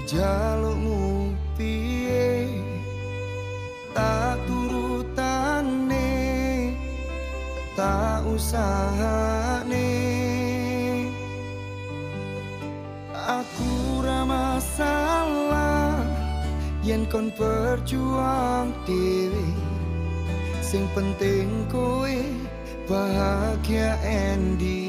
Jalukmu piye, tak turutane, tak usahane. Aku ra masalah yen kon berjuang dhewe, sing penting kowe bahagia endinge.